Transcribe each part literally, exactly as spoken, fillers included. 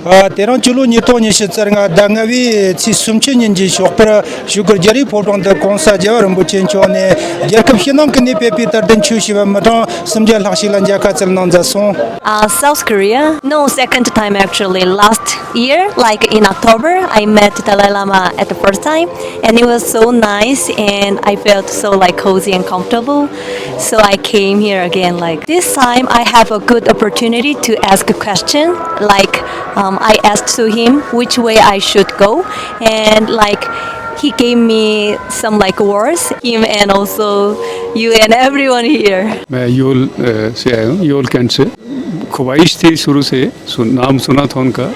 ཨ། དེ་རིང་སྤྱི་ལོ་ཉིས་སྟོང་ཉི་ཤུ་རྩ་ལྔ་ཟླ་ལྔ་པའི་ཚེས་སུམ་ཅུ་ཉིན་གྱི་ཞོགས་པར་བཞུགས་སྒར་རྒྱ་རིགས་ཕོ་བྲང་དུ་༸གོང་ས་༸རྒྱལ་བ་རིན་པོ་ཆེ་མཆོག་ནས་རྒྱལ་ཁབ་ཕྱི་ནང་གི་གནས་སྤོས་པའི་དར་དུས་མཆོད་ཞུ་བ་མི་གྲངས་སུམ་བརྒྱ་ལྷག་ཞིག་ལ་མཇལ་ཁ་བསྩལ་གནང་མཛད་སོང་། Uh, South Korea? No, second time actually. Last year, like in October, I met Dalai Lama at the first time, and it was so nice, and I felt so like cozy and comfortable. So I came here again. Like this time, I have a good opportunity to ask a question. Like um, I asked to him which way I should go, and like he gave me some like words. Him and also you and everyone here. मैं योल अ, से आया हूँ, योल कैंट से। ख्वाहिश थी शुरू से, सुन, नाम सुना था उनका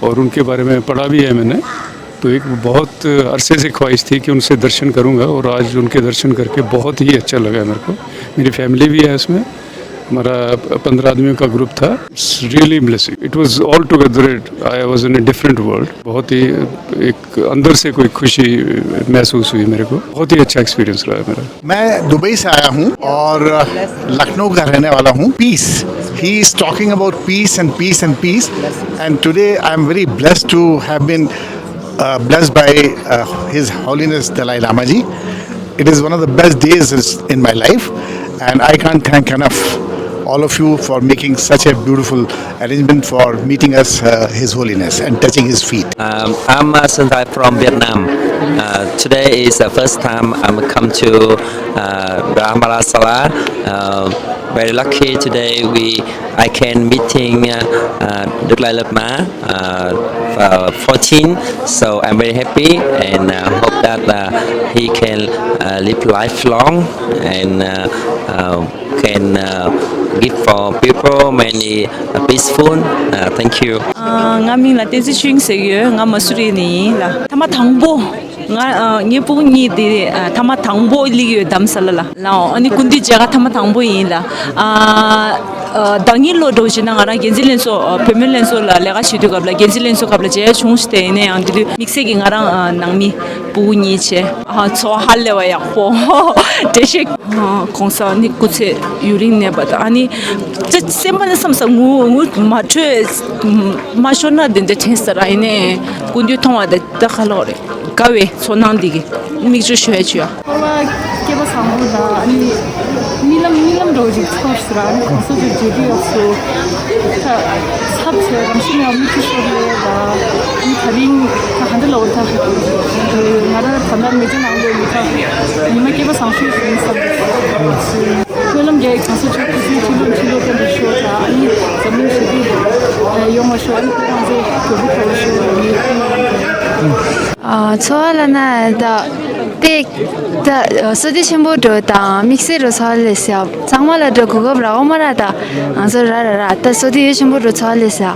और उनके बारे में पढ़ा भी है मैंने। तो एक बहुत अरसे से ख्वाहिश थी कि उनसे दर्शन करूंगा और आज उनके दर्शन करके बहुत ही अच्छा लगा मेरे को। मेरी फैमिली भी है इसमें, हमारा पंद्रह आदमियों का ग्रुप था। It's really blessing. It was all together, I was in a different world. बहुत ही एक अंदर से कोई खुशी महसूस हुई मेरे को। बहुत ही अच्छा एक्सपीरियंस रहा है मेरा। मैं दुबई से आया हूँ और लखनऊ का रहने वाला हूँ। Peace. He is talking about peace and peace and peace. And today I am very blessed to have been uh, blessed by uh, His Holiness Dalai Lama ji. It is one of the best days is- in my life, and I can't thank enough all of you for making such a beautiful arrangement for meeting us, uh, His Holiness, and touching His feet. Um, I'm uh, Sundai from Vietnam. Uh, today is the first time I'm come to uh, Brahmalasala. Uh, very lucky today we I can meeting uh, uh, Dalai Lama uh, uh, fourteen. So I'm very happy and uh, hope that uh, he can uh, live lifelong and uh, uh, can uh, give for people many uh, peaceful. Uh, thank you. ང་མིང་ལ་བསྟན་འཛིན་ཆོས་དབྱིངས་ཟེར་གྱི་ཡོད། ང་མ་སུ་རི་ནས་ཡིན་ལ། ཐ་མ་དང་པོ། ང་ཨ་ངའི་སྤུ་གུ་གཉིས་དེ་ཨ་ཐ་མ་དང་པོ་སླེབས་ཡོད་རྡ་རམ་ས་ལ་ལ། ལའོ་ཨ་ནི་སྐུ་མདུན་མཇལ་ཁ་ཐ་མ་དང་པོ་ཡིན་ལ། ཨ་ཨ་ཟླ་ཉིན་ལོ་འགྲོ་བཞིན་ན་ང་རང་འགན་འཛིན་ལྷན་ཚོགས་ཨ་བུད་མེད་ལྷན་ཚོགས་ལ་ལས་ཀ་བྱེད་དུས་སྐབས་ལ་འགན་འཛིན་ལྷན་ཚོགས་སྐབས་ལ་མཇལ་ཡ་བྱུང་ཞིག་དེ་ཡིན་ན་ཡང་དེ་དུས་དམིགས་བསལ་གྱི་ང་རང་ཨ་ནང་མི་སྤུ་གུ་གཉིས་བྱས་ཨ་འཚོ་བ་ཧ་ལས་པ་ཡག་པོ་འགྲེལ་བཤད། ཨ་གོང་ས་ནི་སྐུ་ཚེ་ཡུན་རིང་གནས་པ་དང་ཨ་ནི་ཅི་སེམས་པ་ནས་བསམ་ས་ངུ་ངུ་མ་འཕྲོད་མ་ཤོར་ན་དེ་འདྲ་དྲན་ས་ར་ཡིན་ནའི་སྐུ་མདུན་མཐོང་བ་དེ་ད་ག་ལོག་རེད། དགའ་བའི་ཚོར་སྣང་འདི་གི་མིག་ཆུ་ཤོར་བྱུང་ཡ། ཚོར་བ་སྐལ་པ་བཟང་པོ་དང་ཨ་ནི་རྨི་ལམ་རྨི་ལམ་འདྲ་བོ་ཅིག་ཚོར་སོང་ར། ཨ་ནི་གོང་ས་མཆོག་མཇལ་དུས་ཡག་སོ། ད་ཚབ་བྱས་རང་བཞིན་ཡང་མིག་ཆུ་ཤོར་ལེ་ད་ཨ་ནི་ད་རིང་ད་ག་འདྲ་ལབ་དགོས་རེད། ད་ང་རང་ད་ལྟ་མི་ཚེ་ནང་ལོགས་ཡིན་ད་ཉི་མ་སྐལ་པ་བཟང་ཤོས་ཤིག་ཡིན་བསམ། སྨོན་ལམ་རྒྱག་གི། གོང་ས་མཆོག་སྐུ་ཚེ་ཁྲི་ལོ་ཁྲི་ལོ་བརྟན་པར་ཤོག་དང་ཨ་ནི་འཛམ་གླིང་ཞི་བདེ་ཡོང་བར་ཤོག་ཨ་ནི་ཁོ་རང་ཚོའི་གོ་སྒྲིག་ཐོག་ལ་ཤོག་ཨ་ནི་ཨ་ཚོར་བ་ལ་ན་ད་དེ་ད་བསོད་བདེ་ཆེན་པོ་འགྲོ་དང་དམིགས་བསལ་རུ་ཚོར་བ་ལས་ཡ་ཚང་མ་ལ་འགྲོ་གོ་སྐབས་རག་མ་རག་ད་ང་ཚོ་ར་ར་ར་ད་བསོད་བདེ་ཆེན་པོ་འགྲོ་ཚོར་བ་ལས་ཡ།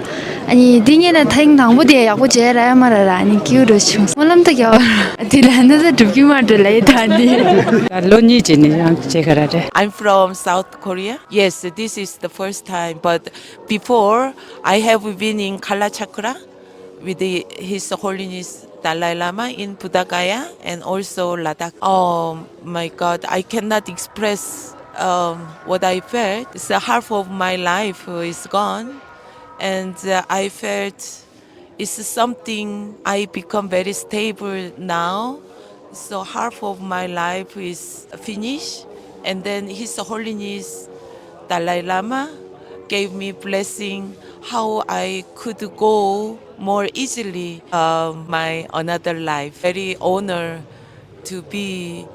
ཨ་ནི་འདི་ངས་ན་ཐེངས་དང་པོ་དེ་ཡག་པོ་བྱས་ར་ཡ་མ་ར་ར་ཨ་ནི་སྐྱིད་པོ་འགྲོ་བྱུང་། སྨོན་ལམ་ད་རྒྱག་པ་ར་དེ་ལ་ན་ད་སྒྲུབ་ཀྱི་མ་འགྲོ་ལ་ཡི་ད་འདི་ལོ་གཉིས་ཅིག་ནས་ཡང་བྱེད་ག་ར་རེད། I'm from South Korea. Yes, this is the first time, but before I have been in Kalachakra with the, His Holiness Dalai Lama in Buddha Gaya and also Ladakh. Oh my God, I cannot express um, what I felt. So half of my life is gone, and uh, I felt it's something I become very stable now. So half of my life is finished, and then His Holiness Dalai Lama gave me blessing how I could go more easily uh, my another life. Very honored to be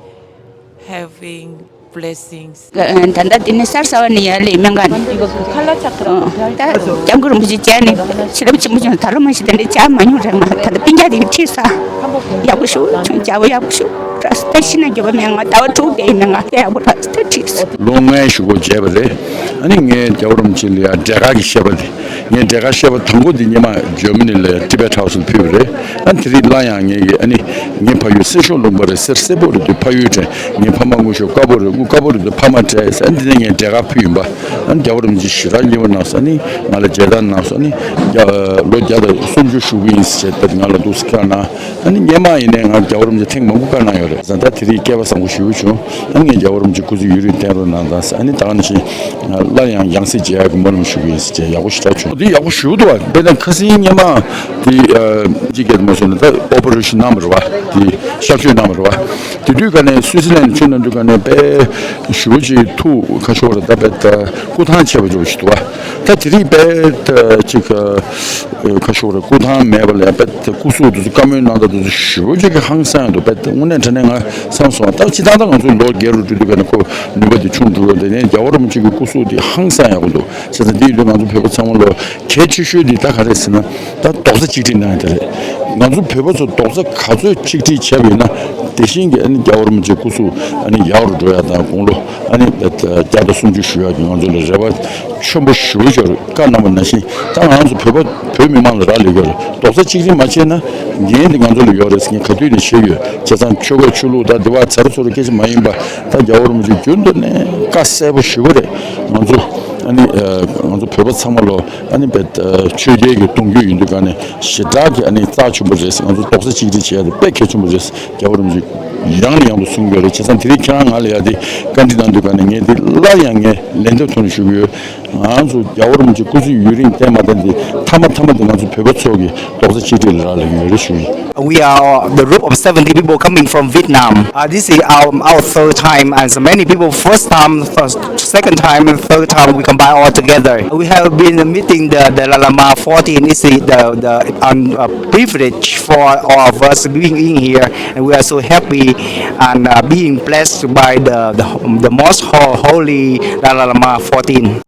having blessings. ད་ལྟ་འདི་ནི་སར་ས་བ་ནི་ཡ་ལེ་མེན་ག་ནི། ད་སྐྱབས་མགོན་རིན་པོ་ཆེ་བཅར་ནས་ཕྱི་རབས་ཆེན་པོ་ཆུང་ད་རུ་མ་ཞིག་དེ་འདྲའི་བཅར་མ་མྱོང་རེད། ང་ད་ལྟ་སྤུན་ཀྱག་དེ་གི་ཁྲིད་ས་ཡག་པོ་ཞུ་ཆུང་བཅར་བ་ཡག་པོ་ཞུ་ར་སྟ་ཤི་ན་རྒྱོབ་པ་མེད། ང་ཟླ་བ་དྲུག་དེ་ཡིན་ན་ང་སྟ་ཡག་པོ་ར་སྟ་ཁྲིད་ས། ལོ་ལྔའི་གཞུག་གུ་མཇལ་བ་རེད། ཨ་ནི་ངས་རྒྱལ་བ་རིན་པོ་ཆེ་ལ་ཡ་འབྲས་དཀར་གྱི་བཤད་པ་དེ། ངས་འབྲས་དཀར་བཤད་པ་དང་པོ་དེ་སྔོན་མ་འཇར་མ་ནི་ལ་ཡ་ཊི་བེ་ཊི་ཧའུ་སི་ལ་ཕུལ་བ་རེད། ཨ་ནི་དེ་རིང་སླར་ཡང་ངས་ཀྱི་ཨ་ནི་ངའི་ཕ་ཡུལ་སེར་ཤོག་ལུང་པ་རེད། སེར་སེར་པོ་རེད་དུས་ཕ་ཡུལ་དྲན། ངའི་ཕ་མ་དངུལ་ཤོར་དཀར་པོ་རེད། དངུལ་དཀར་པོ་རེད་དུས་ཕ་མ་དྲན་ཟེར། ཨ་ནི་དེ་ནས་ངས་འབྲས་དཀར་ཕུལ་ཡིན་པ། ཨ་ནི་རྒྱལ་བ་རིན་པོ་ཆེ་ཞེ་དྲག་མཉེས་པོ་གནང་སོང་། ཨ་ནི་ང་ལ་མཇལ་དར་གནང་སོང་། ཨ་ནི་རྒྱ་ལོ་བརྒྱ་དང་སུམ་ཅུ་བཞུགས་ཀྱི་ཡིན་ཟེར་ད་ང་ལ་འདུག་སེ་བཀའ་གནང་། ཨ་ནི་སྔོན་མ་ཡིན་ནའི་ང་རྒྱལ་བ་རིན་པོ་ཆེ་ཐེངས་མང་པོ་བཀའ་གནང་ཡོད་རེད། ད་ལྟ་དེ་རིང་སྐལ་པ་བཟང་པོ་ཞེ་པོ་བྱུང་། ཨ་ནི་ངས་རྒྱལ་བ་རིན་པོ་ཆེ་སྐུ་ཚེ་ཡུན་རིང་བརྟན་རོགས་གནང་དང་ཟེར། ཨ་ནི་ད་ག་ནང་བཞིན་སླར་ཡང་ཡང་སྲིད་མཇལ་ཡག་གི་སྨོན་ལམ་ཞུ་གི་ཡིན་ཟེར་བྱས་ཡག་པོ་ཞེ་དྲག་བྱུང་། དེ་ཡག་པོ་ཞེ་པོ་འདུག་བ། དཔེར་ན་ཁ་སང་སྔོན་མ་དེ་ཨ་ཅི་སྐད་དུ་མ་སོང་ན་ད་ཨོ་པ་རེ་ཤན་གནང་བ་རེད་བ། དེ་གཤག་བཅོས་གནང་བ་རེད་བ། དེ་དུས་ག་ནས་སུད་སི་ལན་ལ་ཆུ་གནང་དུས་ག་ནས་དཔེ་ཞེ་པོ་ཅིག་ཐུགས་ཁ་ཤོར་རེད། ད་དཔེ་ད་སྐུ་ཐང་ཆད་པ་འཇོག་ཞིག་འདུག་བ། ད་དེ་རིང་དཔེ་ད་ཅིག་ཁ་ཤོར་རེད། སྐུ་ཐང་མེད་པ་ལས་དཔེ་ད་སྐུ་གཟུགས་དེ་ཚོ་བཀའ་མོལ་གནང་སྟངས་དེ་ཚོ་ཞེ་པོ་ཅིག་གི་ཧང་སང་འདུག་དཔེ་ད་དངོས་གནས་དྲང་གནས་ང་བསམ་སོང་བ། ད་སྤྱིར་བཏང་ད་ང་ཚོ་ལོ་བརྒྱད་རུ་འགྲོ་དུས་ག་ནས་ཁོ་ནུས་པ་དེ་ཆུང་འགྲོ་གི་ཡོད། དེ་ནས་རྒྱལ་བ་རིན་པོ་ཆེ་གི་སྐུ་གཟུགས་དེ་ཧང་སང་ཡག་པོ་འདུག་བྱས་ཙང་དེ་ཡིན་དུས་ང་ཚོ་བོད་པ་ཚང་མ་ལོ་གལ་ཆེ་ཤོས་དེ་ད་ག་རེད་ཟེར་ན། ད་རྡོག་རྩ་གཅིག་སྒྲིལ་གནང་ཡ་དེ་རེད། ང་ཚོ་བོད་པ་ཚོ་རྡོག་རྩ་ག་ཚོད་གཅིག་སྒྲིལ་བྱས་པ་ཡིན་ན་དེ་བཞིན་གྱི་ཨ་ནི་རྒྱལ་བ་རིན་པོ་ཆེ་སྐུ་གཟུགས་ཨ་ནི་ཡག་རུ་འགྲོ་ཡ་དང་། དགུང་ལོ་ཨ་ནི་བརྒྱ་དང་སུམ་ཅུ་བཞུགས་ཡ་གི་ང་ཚོ་ལ་རེ་བ་ཆེན་པོ་ཞེ་པོ་ཅིག་ཡོད་རེད། བཀའ་གནང་བ་ནང་བཞིན་ད་ང་ཚོ་བོད་པ་བོད་མི་མང་ལ་རག་ལས་ཀྱི་ཡོད་རེད། རྡོག་རྩ་གཅིག་སྒྲིལ་མ་བྱས་ན་འགན་དེ་ང་ཚོ་ལ་ཡོད་རེད་ཟེར། ངས་ག་དུས་ནས་བཤད་ཀྱི་ཡོད། བྱས་ཙང་ཆོལ་ཁ་ཆོས་ལུགས་དང་དེ་བ་ཚ་རུ་ཚོ་རུ་སྐད་ཆ་མ་ཡིན་པ། ད་རྒྱལ་བ་རིན་པོ་ཆེ་རྒྱུན་དུ་ནས་བཀའ་གསལ་པོ་ཞུ་གི་རེད། ང་ཚོ་ཨ་ནི་ཨ་ང་ཚོ་བོད་པ་ཚང་མ་ལོ་ཨ་ནི་བེད་ཆོས་རྒྱལ་གྱི་གདུང་རྒྱུད་ཡིན་དུས་ག་ནས་ཞེ་དྲག་གི་ཨ་ནི་རྩ་ཆེན་པོ་རེད། ང་ཚོ་རྡོག་རྩ་གཅིག་སྒྲིལ་བྱེད་ཡ་དེ་དཔེ་གལ་ཆེན་པོ་རེད། རྒྱལ་བ་རིན་པོ་ཆེ་ཡང་ནས་ཡང་དུ་གསུང་གི་ཡོད་རེད། བྱས་ཙང་དེ་རིང་ཁྱེད་རང་ང་ལ་ཡ་དེ་བཀའ་འདྲི་གནང་དུས་ག་ནས་ངས་དེ་སླར་ཡང་ངས་ལན་འདེབས་ཐོག་ནས་ཞུ་གི་ཡོད། ང་ཚོ་རྒྱལ་བ་རིན་པོ་ཆེ་སྐུ་ཚེ་ཡུན་རིང་བརྟན་མ་བརྟན་དེ་མཐའ་མ་མཐའ་མ་དེ་ང་ཚོ་བོད་པ་ཚོ་གི་རྡོག་རྩ་གཅིག་སྒྲིལ་ལ་རག་ལས་ཀྱི་ཡོད་རེད་ཞུ་ཡིན། We are the group of seventy people coming from Vietnam. Uh, this is our, our third time, and so many people first time, first, second time, and third time we combine all together. We have been meeting the Dalai Lama fourteen. It's the, the, the um, uh, privilege for all of us being in here, and we are so happy and uh, being blessed by the, the, the most ho- holy Dalai Lama fourteen.